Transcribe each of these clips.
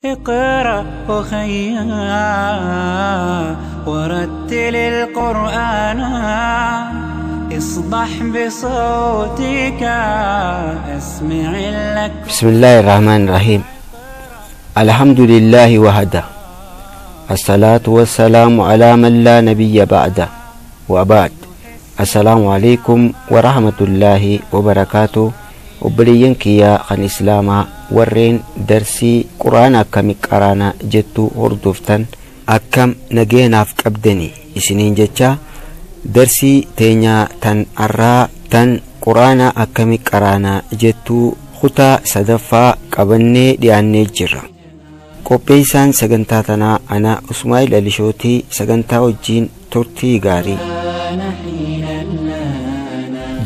اقرأ أخيا ورتل القرآن اصدح بصوتك اسمع لك. بسم الله الرحمن الرحيم. الحمد لله وحده، الصلاة والسلام على من لا نبي بعده، وبعد. السلام عليكم ورحمة الله وبركاته. Obboleeyyan kiyyaa kan Islaamaa warreen darsii Quraana akkami qaraana jettu hordoftan, akkam nageenaaf qabdani isiniin jecha, darsii teenyaa tan arraa tan Quraana akkami qaraana jettu kutaa sadaffaa qabannee dhiyaannee jirra. Qopheessaan sagantaa tanaa ana Usmaa'il Alishootii. Sagantaa wajjiin turtii gaarii.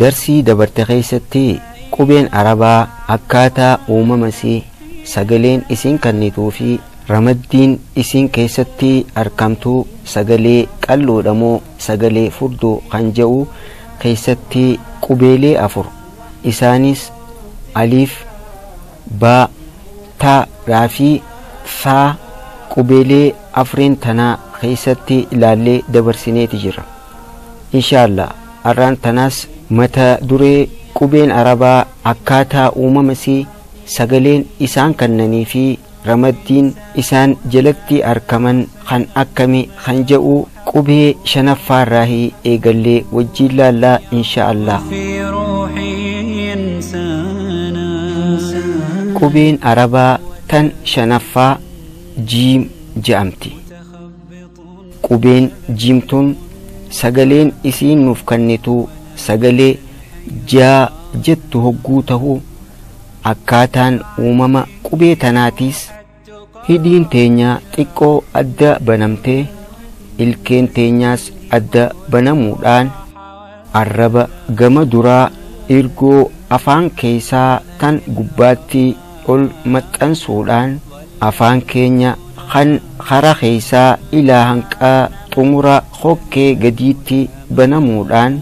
Darsii dabarte keessatti qubeen Arabaa akkaataa uumamasii, sagaleen isiin kennituu fi ramaddiin isiin keessatti argamtu sagalee qal'oodha moo sagalee furdoo kan jedhu keessatti qubeelee afur, isaanis aliif, baa, taa fi saa, qubeelee afreen tanaa keessatti ilaallee dabarsineeti jira. Inshaallah har'aan tanaas mata duree qubeen Arabaa akkaataa uumamasii, sagaleen isaan kennanii fi ramaddiin isaan jalatti argaman kan akkami kan jedhu qubee shanaffaarraa eegallee wajjiin laallaa inshaallah. في روحي إنسانا. Qubeen Arabaa tan shanaffaa jiim je'amti. Qubeen jiimtuun sagaleen isiin nuuf kennitu sagalee jaa jettu hogguu ta'u, akkaataan uumama qubee tanaatiis hidhiin teenyaa xiqqoo adda banamtee ilkeen teenyaas adda banamuudhaan arraba gama duraa ergoo afaan keessaa tan gubbaatti ol maxxansuudhaan afaan keenya kan kara keessaa ilaa hanqaa xumura hokkee gadiitti banamuudhaan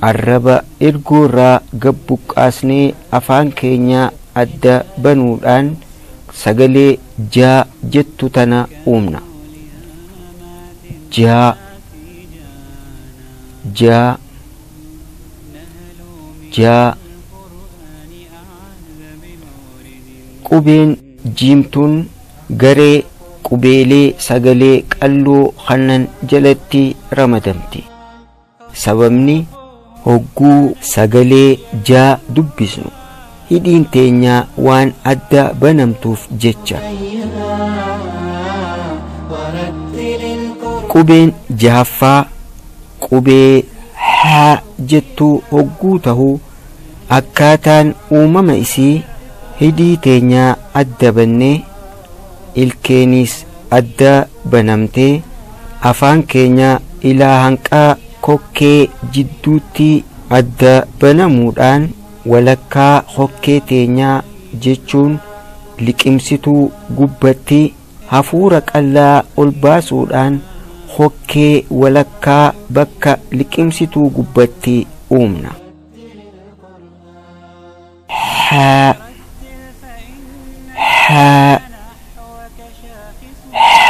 arraba ergoorraa gabbuqqaasnee afaan keenya adda banuudhaan sagalee jaa jettu tana uumna. Jaa, jaa, jaa. Qubeen jiimtuun garee qubeelee sagalee qalloo kannan jalatti ramadamti. Sababni hogguu sagalee jaa dubbisnu hidhiin teenyaa waan adda banamtuuf jecha. Qubeen jahaffaa qubee haa jettu hogguu ta'u, akkaataan uumama isii hidhii teenyaa adda bannee ilkeenis adda banamtee afaan keenya ilaa hanqaa kokkee jidduutti adda banamuudhaan walakkaa hokkee teenyaa jechuun liqimsituu gubbatti hafuura qallaa ol baasuudhaan hokkee walakkaa bakka liqimsituu gubbatti uumna. Haa, haa,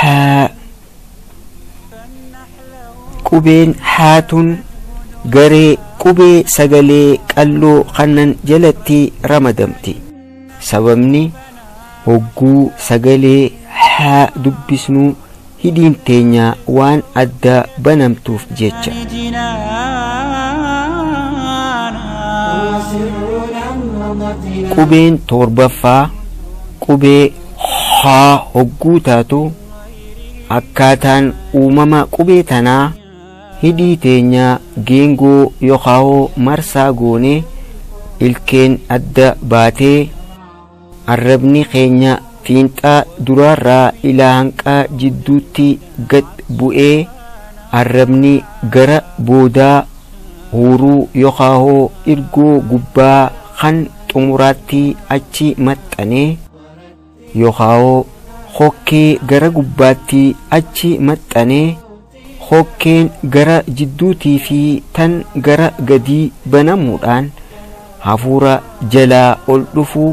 haa. Qubeen haatuun garee qubee sagalee qalloo kannan jalatti ramadamti. Sababni hogguu sagalee haa dubbisnu hidhiin teenyaa waan adda banamtuuf jecha. Qubeen torbaffaa qubee haa hogguu taatu, akkaataan uumama qubee tanaa hidhii teenyaa geengoo yookaan marsaa goonee ilkeen adda baatee arrabni keenya fiinxaa duraarraa ilaa hanqaa jidduutti gad bu'ee arrabni gara boodaa huuruu yookaan ergoo gubbaa kan xumuraatti achi maxxanee yookaan hokkee gara gubbaatti achi maxxanee hokkeen gara jidduutii fi tan gara gadii banamuudhaan hafuura jalaa ol dhufu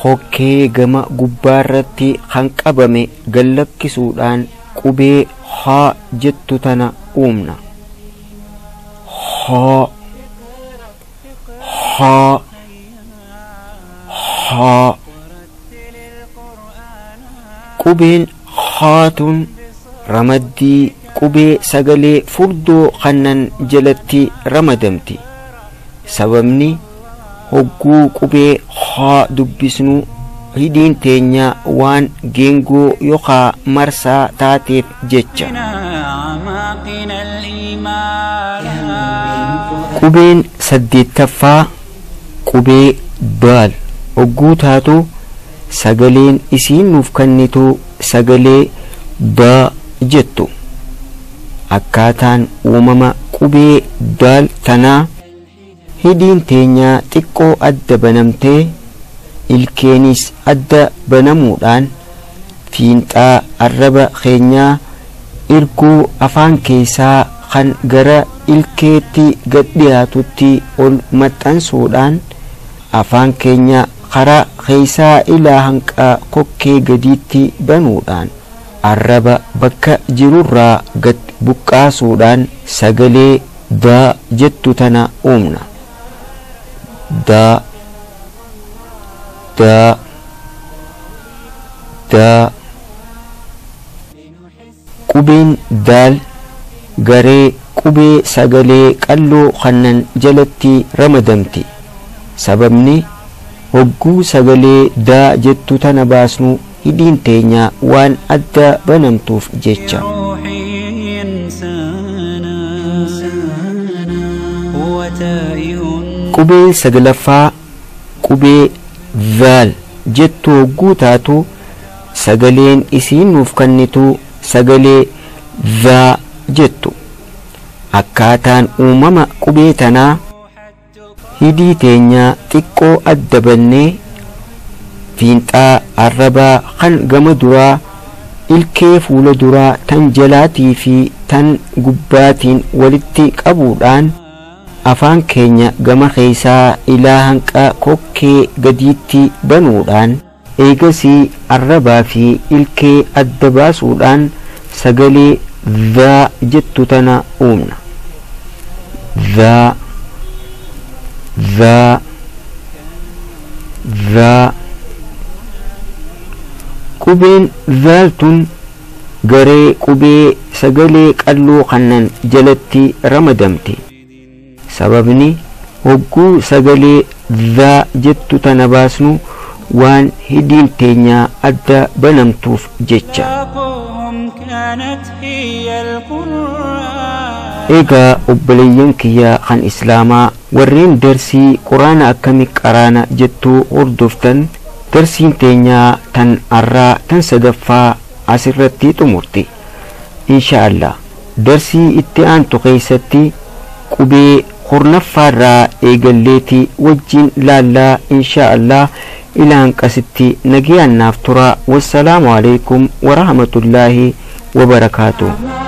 Hokkee gama gubbaarratti kan qabame gallakkisuudhaan qubee haa jettu tana uumna. Haa, haa, haa. Qubeen haatun ramaddii qubee sagalee furdoo kannan jalatti ramadamti. Sababni hogguu qubee haa dubbisnu hidhiin teenya waan geengoo yookaa marsaa taateef jecha. Qubeen 8ffaa qubee daal hogguu taatu sagaleen isiin nuuf kennitu sagalee daa jettu. Akkaataan uumama qubee daal tanaa hidhiin teenya xiqqoo adda banamtee ilkeenis adda banamuudhaan fiinxaa arraba keenyaa erguu afaan keessaa kan gara ilkeetti gad dhiyaatutti ol maxxansuudhaan afaan keenya karaa keessaa ilaa hanqa kokkee gadiitti banuudhaan arraba bakka jirurraa gad buqqaasuudhaan sagalee daa jettu tana uumna. Daa, daa, daa. Qubeen daal garee qubee sagalee qalloo kannan jalatti ramadamti. Sababni hogguu sagalee daa jettu tana baasnu hidhiin teenya waan adda banamtuuf jecha. Qubeen 9ffaa qubee zaal jettu hogguu taatu sagaleen isiin nuuf kennitu sagalee zaa jettu. Akkaataan uumama qubee tanaa hidhii teenya xiqqoo adda bannee fiinxaa arrabaa kan gama duraa ilkee fuula duraa tan jalaatii fi tan gubbaatiin walitti qabuudhaan afaan keenya gama keessaa ilaa hanqa kokkee gadiitti banuudhaan eegasii arrabaa fi ilkee adda baasuudhaan sagalee dhaa jettu tana uumna. Dhaa, dhaa, dhaa. Qubeen dhaal tun garee qubee sagalee qalloo kannan jalatti ramadamti. Sababni hogguu sagalee dhaa jettu tana baasnu waan hidhiin teenya adda banamtuuf jecha. Egaa obboleeyyan kiyya kan Islaamaa warreen darsii quraana akkami qaraana jettuu hordoftan darsiin teenyaa tan arraa tan 3ffaa asirratti xumurti. Insha Allah darsii itti aantu keessatti qubee 10ffaarraa eegalleeti wajjin laallaa. Insha Allah ilaan qasitti nagayaan naaf tura. Wassalaamu alaikum warahmatullaahi wabarakaatuh.